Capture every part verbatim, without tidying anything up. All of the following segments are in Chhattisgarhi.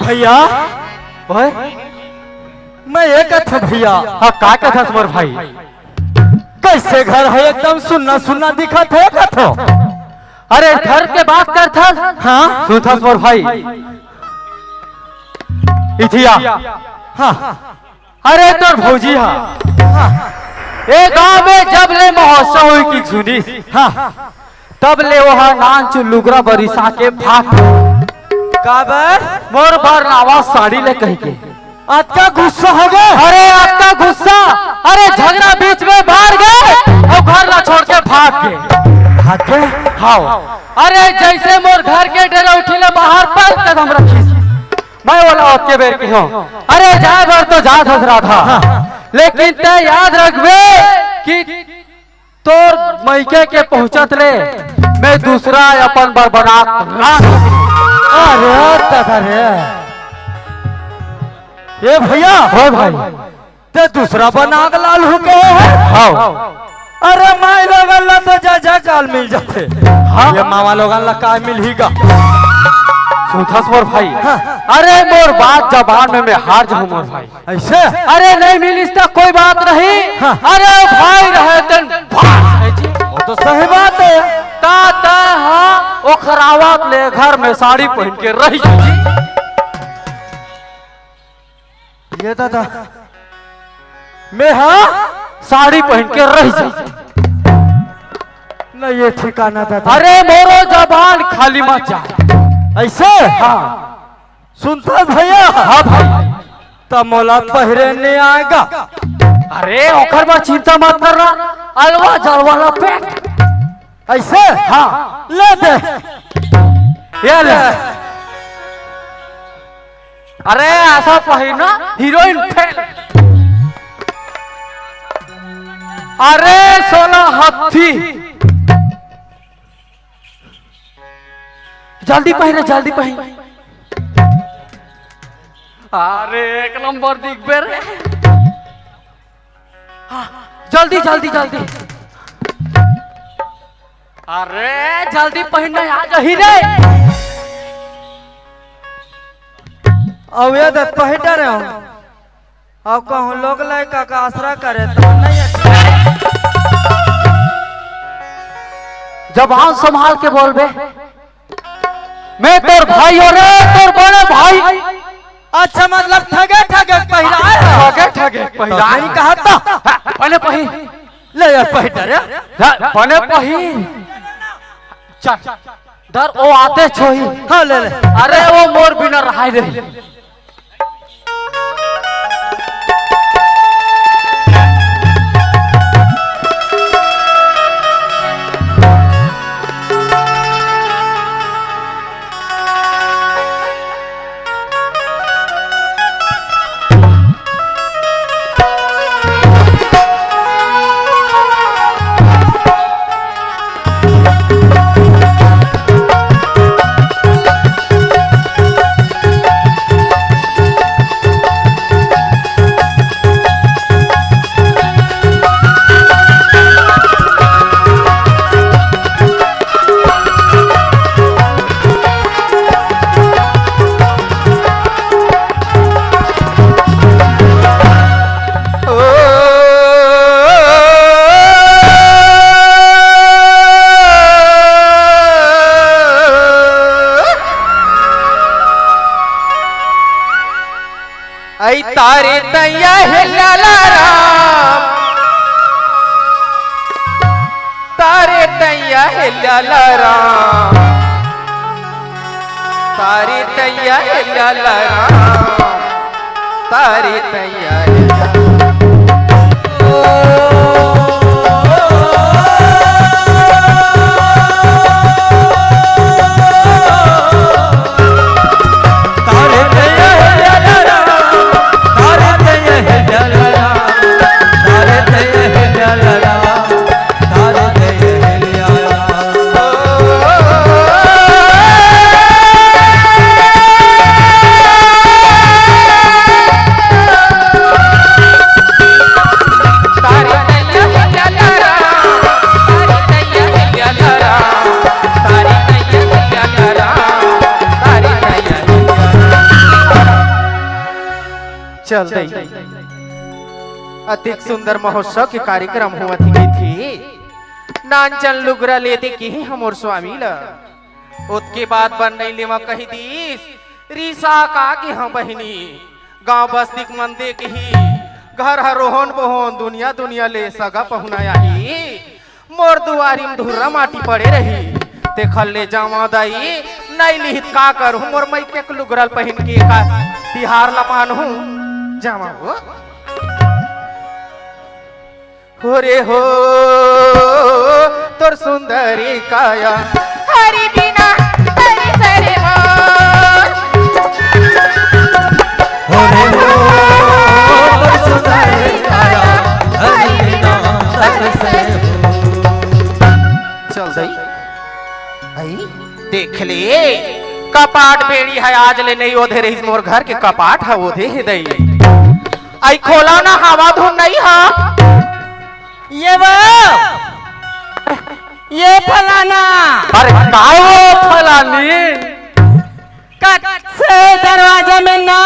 भैया, ओए, मैं ये कथों भैया। हाँ, का कथस मोर भाई? कइसे घर हे, एकदम सुन्ना सुन्ना दिखत हे कथों। अरे घर के बात करथस? हाँ। सुनथस मोर भाई? इठिया। हाँ। अरे तोर भौजी हा। हाँ। ए गांव में जब ले महोत्सव होई के सुनिस, हाँ। तब ले ओहा नानचुन लुगरा बरिसा के भाग। काबर? मोर बर नावा साड़ी ले कहिके। अतका गुस्सा हो गे? अरे अतका गुस्सा, अरे झगरा बीच में बाढ़ गे अउ घर ला छोड़ के भाग गे। भाग गे? हाव। अरे जइसे मोर घर के डरौठी ले बाहर पैर कदम रखिस, मैं ओला ओतके बेर केहेंव, अरे जाय बर तो जात हस राधा, लेकिन तैं याद रखबे कि तोर मइके के पहुंचत ले मैं दूसरा अपन बर बनात राख। अरे दादा रे, ए भैया, हो भाई। तैं दूसरा बनात लाल हो के हे? हाव। अरे माई लोगन ला तो जा जा काल मिल जाथे। हाँ। ये मामा लोगन ला का मिलही गा? सुनथस मोर भाई। हाँ। अरे मोर बात जबान में मैं हार जाहूं मोर भाई। अइसे? अरे नहीं मिलिस त कोई बात नहीं। हाँ। अरे भाई रहे तेन भाई जी। वो तो सही बात हे। ता ता हाँ ओखरावत ले घर में साड़ी पहिन के रहि जी। ये दादा, मैं हा साड़ी पहिन के रहि जाहूं। नहीं, ये ठिकाना दादा। अरे मोरो जबान खाली मत जाय। अइसे? हाँ। सुनथस भैया? हाँ भाई। त मोला पहिरे नइ आय गा। अरे ओखर बर चिंता मत करना, अलवा जलवा ला पेंट। अइसे? हाँ। ले दे। ये ले। अरे अइसा पहिरना, हीरोइन फेल। अरे सोला हत्थी। जल्दी पहिरे, जल्दी पहिरे। अरे एक नंबर दिखबे रे। हाँ, जल्दी, जल्दी, जल्दी। अरे, जल्दी पहिरना आ जाही रे। अउ ये दे पहिर डरे हंव। अउ कहूं लोग लइका का आसरा करे त नहीं अच्छा। जबान संभाल के बोलबे। मैं तोर भाई हंव रे, तोर बड़े भाई। अच्छा, मतलब ठगे ठगे पहिराय हे। ठगे ठगे पहिराय। नहीं कहा था। हाँ, बने पहिर। ले यार, पहिर रे। हाँ, बने पहिर। चल, धर, ओ आते छोही। हाँ, ले ले। अरे, ओ मोर बिना रहाय रे। आई तारे तैया हे लाला राम, तारे तैया हे लाला राम, तारे तैया हे लाला राम, तारे तैया हे लाला राम। चल दई, अतिक सुंदर महोत्सव के कार्यक्रम होवत हे कहिथे, नान चल लुगरा ले दे केहे हमर स्वामी ला। ओतके बाद बर नइ लेवा कहि दिस, रिसा का गे हंव बहिनी, गांव बस्ती के मन दे केही, घर हर रोहन बोहन, दुनिया दुनिया ले सगा पहुना आही। मोर दुआरी म धुर्रा माटी पड़े रही, तेखर ले जावा दई, नइ लिहित का करहूं, मोर मइके के लुगरा ल पहिन के का तिहार ल मानहूं। जावा हो। हो रे हो, तोर सुंदरी काया। हरि बिना, हरि सरे मोर। हो रे हो, तोर सुंदरी काया। हरि बिना, हरि सरे मोर। चल दई। आई, देख ले, कपाट बेड़ी हे, आज ले नइ ओधे रहिस, मोर घर के कपाट हे ओधे हे दई। आई खोला ना, हवा धुन नइ हे। ये वो, ये फलाना। अरे काय वो फलानी? कच्चे दरवाजा में ना,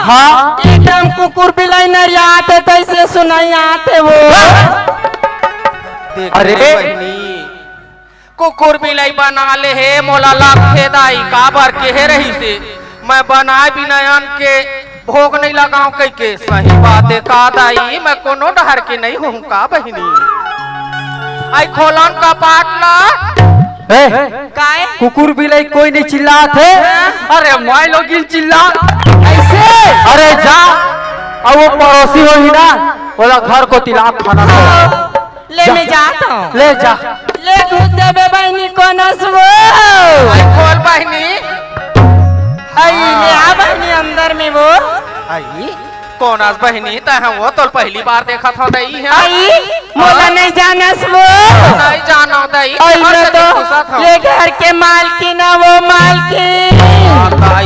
हाँ? एकदम कुकुर बिलाई नरियात हे, तइसे सुनाई आत हे वो। देख अरे। ले बहिनी, कुकुर बिलाई बना ले हे, मोला लगथे दाई, काबर केहे रहिसे, मैं बनाए बिना अन्न के भोग नइ लगांव कहिके। सही बात हे का दाई, मैं कोनो डहर के नइ होहूं का बहिनी? आई खोलन कपाट ला। ए, काय? कुकुर बिलाई कोई नइ चिल्लात हे। हाँ? अरे माई लोगिन चिल्ला। अइसे? अरे जा, अउ वो पड़ोसी होही ना, ओला घर कोती ला खाना खवा। ले जा। मैं जात हंव। ले जा। ले दूध देबे बहिनी, कोन अस वो? आई खोल बहिनी। आई, ले आ बहिनी अंदर में वो। आई, कोन अस बहिनी, तैं ह वो तोल पहिली बार देखत हंव दई हे। आई, मोला नइ जानस वो। नइ जानव दई, आई, मैं तो ये घर के मालकिन हंव, वो मालकिन। हाँ, दाई,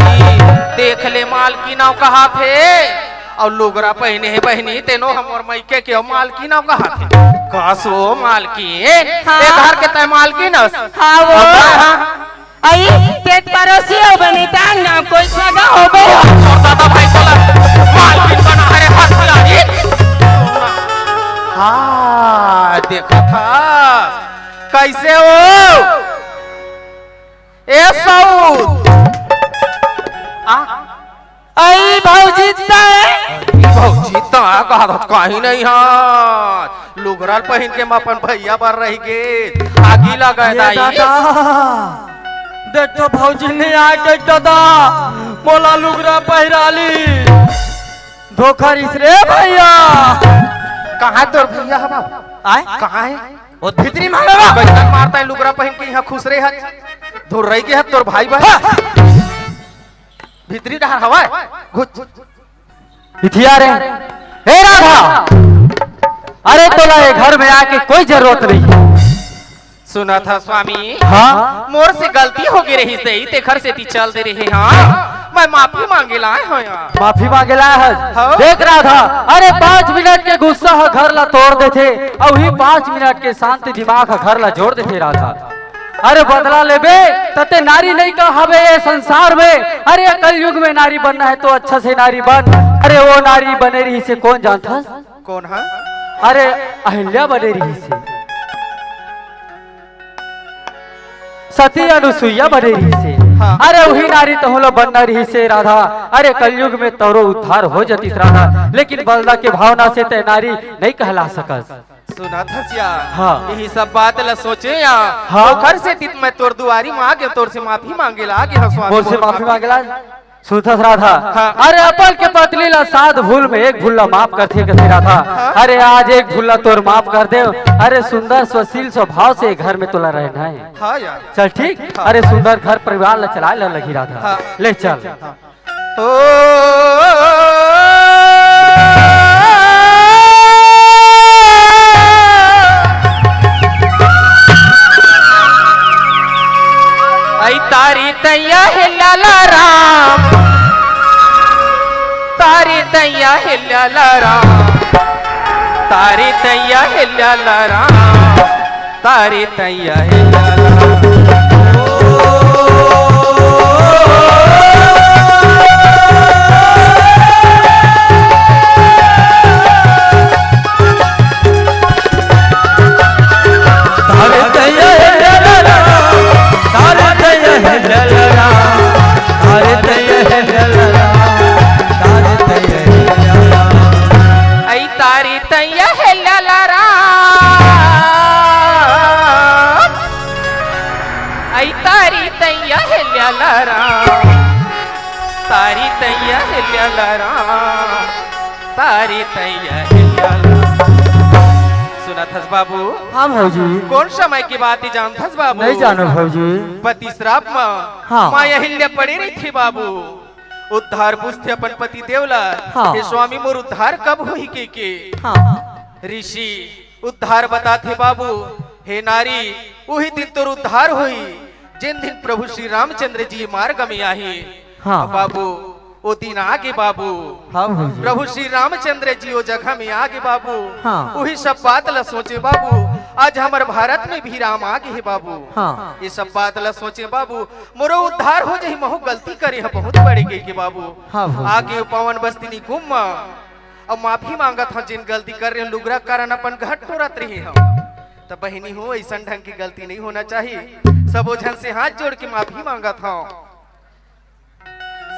देख ले मालकिन हंव कहत हे। अउ लुगरा पहिने हे बहिनी, तेनो हमर मइके के अउ मालकिन अउ कहाथे। कस ओ मालकिन, हाँ। ए घर के तैं मालकिन अस। हाँ वो। हाँ, हाँ। आई, तें परोसी हो बने, तान ना कोई सगा हो बे। तोर दादा भाई साला मालकिन बना हे रे, हथियारी। हाँ, देखा था। कइसे हो? ए सऊत। आ? अई भौजी तैं। भौजी तैं कहत कहीं नइ हे। लुगरा ल पहिन के मैं अपन भइया बर रहि गे। आगी लगे ये दाई। दादा, देख तो भौजी नइ आय कहि दादा, मोला लुगरा पहिरा लिस। धोखा दिस रे भइया। कहाँ हे तोर भइया हे बाबू? आय? कहाँ हे? वो भीतरी म हे बाबू। कइसन मारत हे लुगरा पहिन के, इहाँ खुसरे हे। धुर्रई गे हे तोर भाई बहिन। हाँ। भीतरी डहर हवय, घुच। इठिया रे। हे राधा, अरे तोला ये घर में आके कोई जरूरत नइ हे। सुनत हस स्वामी, हाँ? मोर से गलती हो गे रहिस हे, तेखर सेती चल दे रहे हंव। मैं माफी मांगे ला आय हंव। माफी मांगे ला आय हस? हाँ। देख राधा, अरे पाँच मिनट के गुस्सा ह घर ला तोड़ देथे, अउ उही पाँच मिनट के शांति दिमाग ह घर ला जोड़ देथे राधा। अरे बदला लेबे, त तें नारी नइ का हबे ये संसार में। अरे कलयुग में नारी बनना हे त अच्छा से नारी बन। अरे वो नारी बने रहिसे कोन जानथस? कोन ह? अरे अहिल्या बने रहिसे, सती अनुसुईया बने रहिसे। हाँ। अरे उही नारी तहूं ला बनना रहिसे राधा। अरे कलयुग में तोरो उद्धार हो जतिस राधा, लेकिन बदला के भावना से तें नारी नइ कहला सकस। सुनत हस या? हाँ। इही सब बात ला सोचे या? हाँ। ओखर सेती त मैं तोर दुआरी म आगे हंव, तोर से माफी मांगे ला आगे हंव स्वामी। मोर से माफी मांगे ला? सुनत हस राधा? हाँ। अरे अपन के पत्नी ला सात भूल में एक भूल ला माफ करथे कथे राधा। हाँ। अरे आज एक भूल ला तोर माफ कर देंव। अरे सुंदर स्वशील स्वभाव से घर में तोला रहना हे। हाँ यार। चल ठीक? हाँ। अरे सुंदर घर परिवार ला चलाय ला लगही राधा। हाँ। ले चल। हाँ। ओ, आई तारी तैया हे लाला राम, तारी तैया हे लाला राम, तारी तैया हे लाला राम। तारी तैया हे लाला। तैया हेल्या ला राम, आई तारी तैया हेल्या ला राम, तारी तैया हेल्या ला राम, तारी तैया हेल्या ला। सुनत हस बाबू? हाँ भौजी। कोन समय के बात जानत हस बाबू? नहीं जानो भौजी। पति श्राप म हाँ। माँ अहिल्या पड़े रहिथे बाबू। उद्धार पूछथे अपन पति देव ला, हाँ। हे स्वामी, मोर उद्धार कब होही कहिके। हाँ। ऋषि उद्धार बताथे बाबू, हे नारी, उही दिन तोर उद्धार होही, जिन दिन प्रभु श्री रामचंद्र जी मार्ग में आही। हाँ। बाबू, ओ दिन आगे बाबू। हाँ भौजी। प्रभु श्री रामचंद्र जी ओ जगह में आगे बाबू। हाँ। उही सब बात ला सोचे बाबू, आज हमर भारत में भी राम आगे हे बाबू। हाँ। ये सब बात ला सोचे बाबू, मोरो उद्धार हो जाही, महू गलती करे ह बहुत बड़े कहिके बाबू। हाँ भौजी। आगे ओ पावन बस्ती निकुंभ म अब माफी मांगत हंव, जिन गलती करे हंव, लुगरा कारण अपन घर टोरत रहे हंव। त बहिनी हो, अइसन ढंग के गलती नहीं होना चाहिए। सबो झन से हाथ जोड़ के माफी मांगत हंव।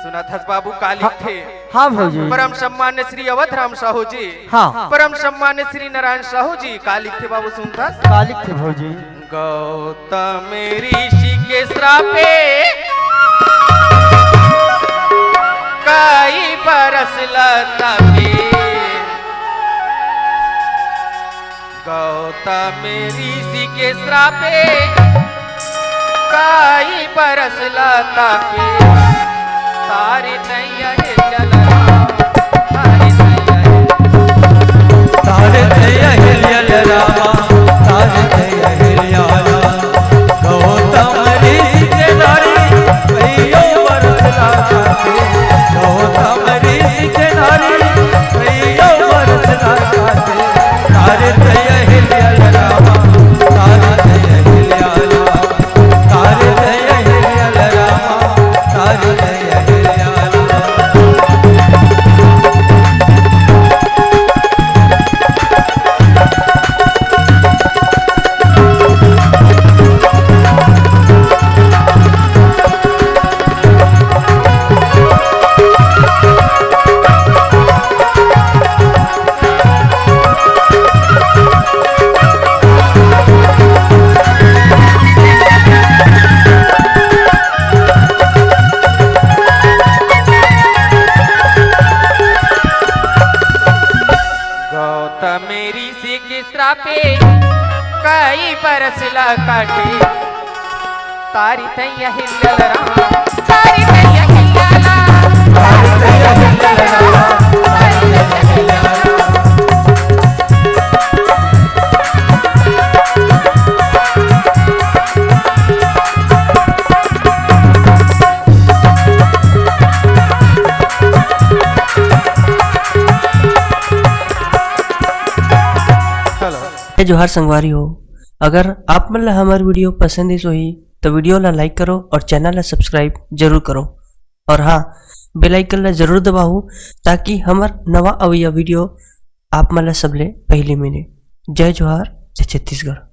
सुनत हस बाबू, का लिखथे? हाँ भौजी। परम सम्मान्य श्री अवध राम साहू जी। हाँ। परम सम्मान्य श्री नारायण साहू जी, का लिखथे बाबू, सुनत हस? का लिखथे भौजी? गौतम ऋषि के श्रापे कई बरस ल तपे। गौतम ऋषि के श्रापे कई बरस ल तपे। तारे तैया हे जल राम, तारे तैया हे तारे तैया हेल्या ला रामा, तारे तैया हेल्या ला। गौतम ऋषि के नारी कइयो बरस ला काटे। गौतम ऋषि के नारी कइयो बरस ला काटे। तारे तैया हेल्या ला रामा, तारे तैया हेल्या ला। तारे तैया हेल्या ला रामा, तारे तैया हेल्या ला। गौतम ऋषि के श्रापे कई बरस ला काटे। तारी तैया हेल्या ला राम, तारी तैया हेल्या ला, तारी तैया हेल्या ला राम, तारी तैया हेल्या ला। Hello। जय जोहार संगवारी हो, अगर आप मन ला हमर video पसंद आइस होही, तो video ला like करो और channel ला subscribe जरूर करो। और हाँ, bell icon ला जरूर दबाओ, ताकि हमर नवा अवइया video आप मन ला सबले पहली मिले। जय जोहार, जय छत्तीसगढ़।